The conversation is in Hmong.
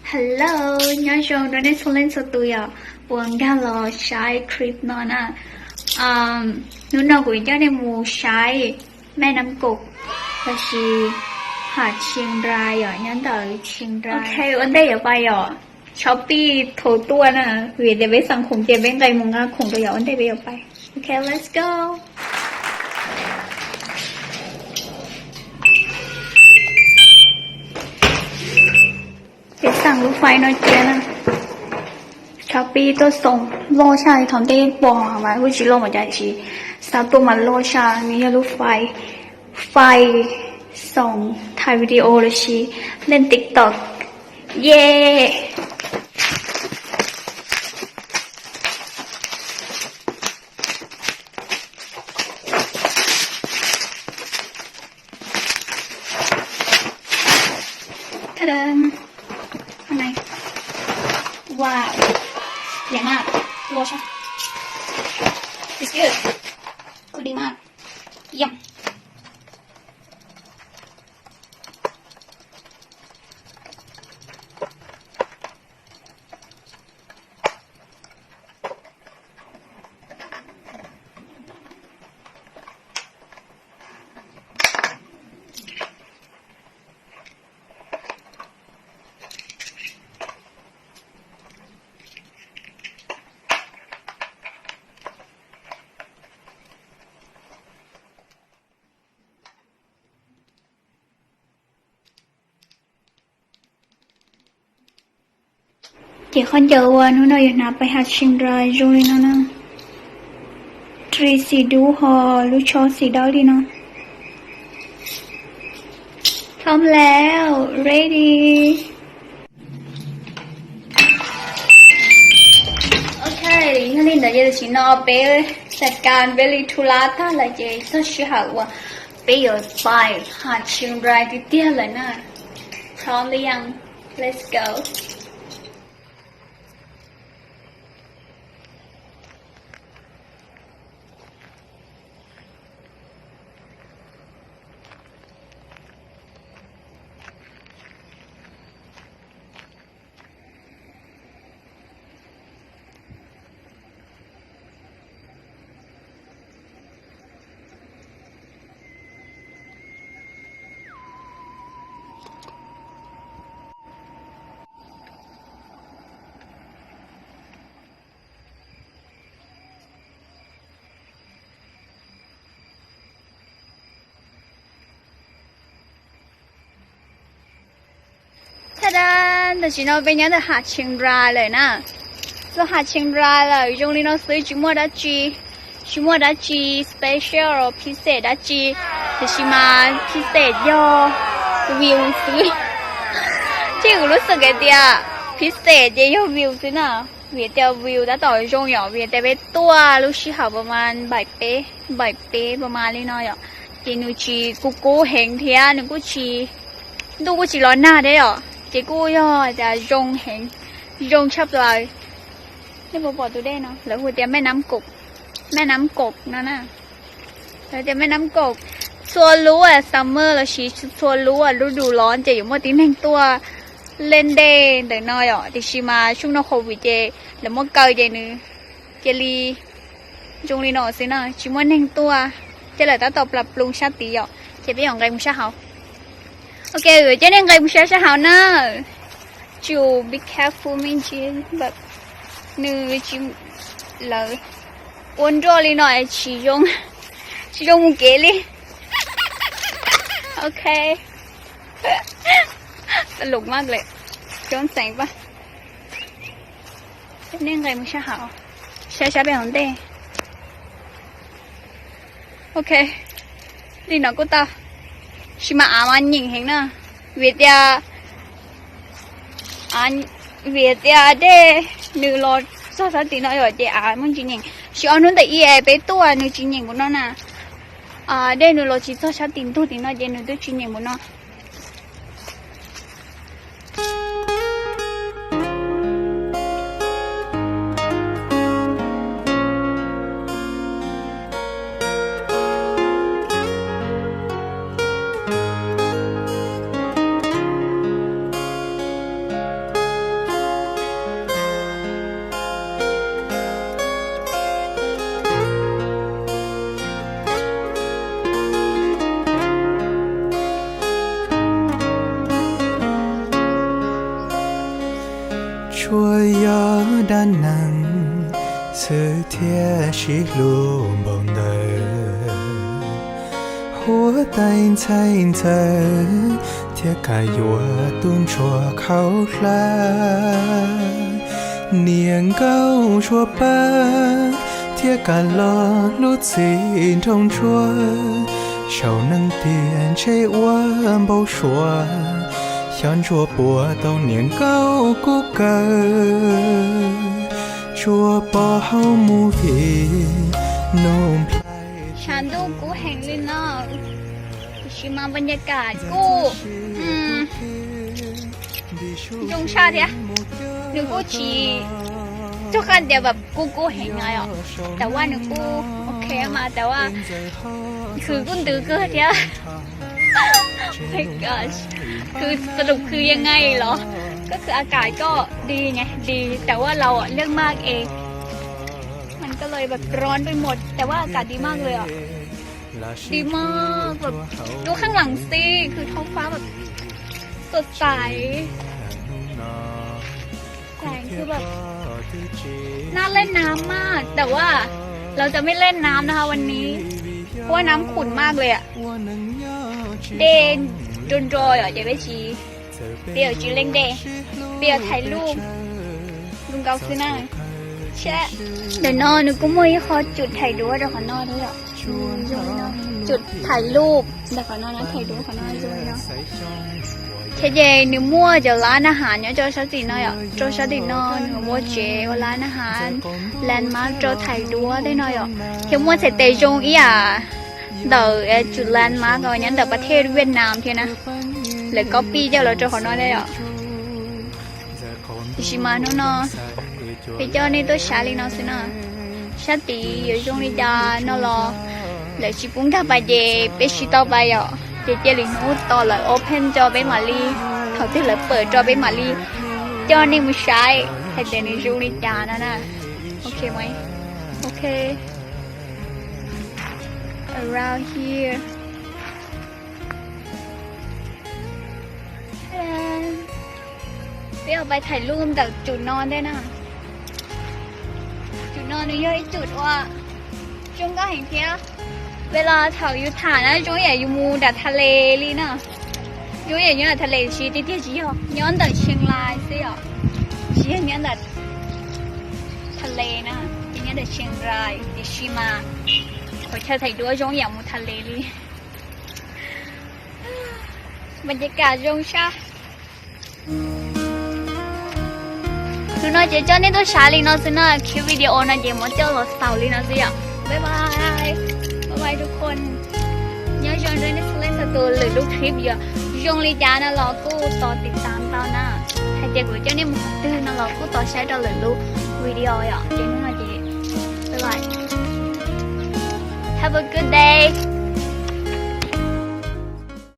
Hello, nyob zoo rau nej txhua leej txhua tus yom uas nkag los saib clip no na. Hnub no kuv coj nej mus saib Maj Nab Kaum lossis Hav Tsheej Rai yom, nyob ntawm Tsheej Rai. Ok, ua ntej yuav pais yom, Shopee thaum tuaj na, vim tias peb xeem khoom ces peb nqes mus nqa khoom rau yom, ua ntej peb yuav pais. Ok, let's go. Peb xeem lub file no cia na. Shopee tuaj xoom loj tshaj, thaum ntej pom mas kuj tsis loj mas cas tsis, xav tuaj mas loj tshaj, nws yog lub file, file xoom thaij video lossis len TikTok. Yay. Ta-da. Wow, dày maj, loj sab. It's good. Kuj di maj. Yum. Ces qhov ncauj uas hnub no yuav hnav pais Hav Tsheej Rai zoo li no na. Ris xim dub ho lub tsho xim dawb li no. Phoom lawm, ready. Ok, yog li ntawd ces tam sim no peb xav kas peb li thu lab tag lawm ces txog sij hawm uas peb yuav pais Hav Tsheej Rai tiag tiag lawm na. Phoom li yas, let's go. Ta-da, tam sim no peb nyob ntawm Hav Tsheej Rai lawm na. Txog Hav Tsheej Rai lawm, zoo li no xwb, tsis muaj dab tsi, tsis muaj dab tsi special, phiv xem dab tsi, tiam sis mas phiv xem yog view xwb. Ces kuv lub xwm hais tias phiv xem ces yog view xwb na, vim tias view tab tom zoo yom, vim tias peb tuaj lub sij hawm pas mas npaim peb, npaim peb pas mas li no yom, ces nws tsis kub kub heev thiab nws kuj tsis, ntuj kuj tsis los nag thiab yom, ces kuj yog tias zoo heev, zoo tshaj plaws. Nej puas pom tus dej no, lawv hu tias Maj Nab Kaum, Maj Nab Kaum no na. Lawv tias Maj Nab Kaum, txhua lub summer lossis txhua lub lub dus los ces yuav muaj tib neeg tuaj len dej ntawm no yom, tiam sis mas xyoo no covid ces lawv muab kaw ces nws cia li zoo li no xwb na, tsis muaj neeg tuaj, ces lawv tab tom plam ploog sab tid yom, ces peb yuav nqes mus sab hauv. Ok, coj nej nqes mus saib sab hauv na. Tsum be careful me ntsis, nws tsis, lawv ua nroj li no tsis zoo, tsis zoo mus kev li. Ok. Lus maj lawm, coob txeev pab. Nej nqes mus sab hauv, saib sab peb hauv ntej. Ok, li no kuj tau, tab sis mas av mas nyeem heev na, vim tias, vim tias dej nws los txog sab tim no yom ces av muaj ntsis nyeem, tab sis ob hnub ntawm ib peb tuaj nws tsis nyeem npaum no na. Dej nws los tsis txog sab tim ntug tim no ces nws twb tsis nyeem npaum no. Tsuas yog dab neeg xwb thiaj sib hlub npaum ntawd, huab tais ntxhais ntxawm thiaj kam yuav tub ntsuag khaub hlab. Niam nkauj suav pawg thiaj kam los hlub txiv nraug ntsuag, saum neeg tiag ntshe ua npau suav, xyov ntsuag puas tau niam nkauj kub kawg, tsuas pom hauv movie nug nplai. Tshav ntuj kub heev li no, tiam sis mas npa ncaj kam kuj zoo tshaj thiab. Nws kuj tsis, tub qab tias kub kub heev no yom, tam vaj nws kuj ok mas, tam vaj khwv kuj ntws kawg thiab. Khwv, srup khwv yeej nqaij los, koj khwv a kam koj dig, dig tam vaj laus lej maj es, mas koj los pab rov peb mus tam vaj a kam dig maj li os. Dig maj, lub kheej lam xij khwv thoob fab pab, sod xais, xais khwv pab. Nab lej nab maj tam vaj, laus tam mej lej nab na, ua ni, huab nab khum maj li. Dej nro nro yom, ces peb tsis, peb yuav tsis leej dej, peb yuav thais lub, lub nkaus xwb na. Ntawm no nws kuj muaj ib qho tsum thais duab rau qhov no thiab yom. Tsum thais lub ntawm qhov no, thais duab qhov no zoo li no. Thiab ces nws muaj cov lab naj hav nyob rau sab tim no yom, rau sab tim no nws ua tsev ua lab naj hav, landmark rau thais duab tej no yom. Thiab muaj txhais tes zoo ib yam ntawm tsum landmark nyob ntawm pas thej Vietnam thiab na. Lawv copy coj los rau qhov no thiab yom. Tiam sis mas hnub no peb coj nej tuaj saib li no xwb na. Sab tid yuav zoo li cas no los lawv tsis pub nkag pais ces peb tsis tau pais yom, ces cia li hnub tos lawv open rau peb mam li, thaum twg lawv pawm rau peb mam li coj nej mus saib hais tias nws zoo li cas no na. Ok, ok. Around here. Peb yuav pais thais lub ntawm tsum no ntej na. Tsum no nws yog ib tsum uas zoo nkauj heev thiab. Peb los thaum yus tham na zoo yam yus mus nram tha les li na. Zoo yam nyob nram tha les tiam sis tiag tiag tsis yog, nyob ntawm Chiang Rai xwb yom. Tsis yog nyob ntawm tha les na, ces nyob ntawm Chiang Rai tiam sis mas qhov chaw thais duab zoo yam mus tha les li. Npa ncaj kam zoo sab. Hnub no ces coj nej tuaj sav li no xwb na, clip video no ces muab coj los xaus li no xwb yom. Bye bye, bye byeทุกคน. Nyob zoo rau nej txhua leej txhua tus, lwm lub clip yuav zoo li cas no los kuj tos tiv tam tau na. Hais tias kuv coj nej mus qhov twg no los kuj tos saib rau lwm lub video yom. Ces hnub no ces bye bye. Have a good day.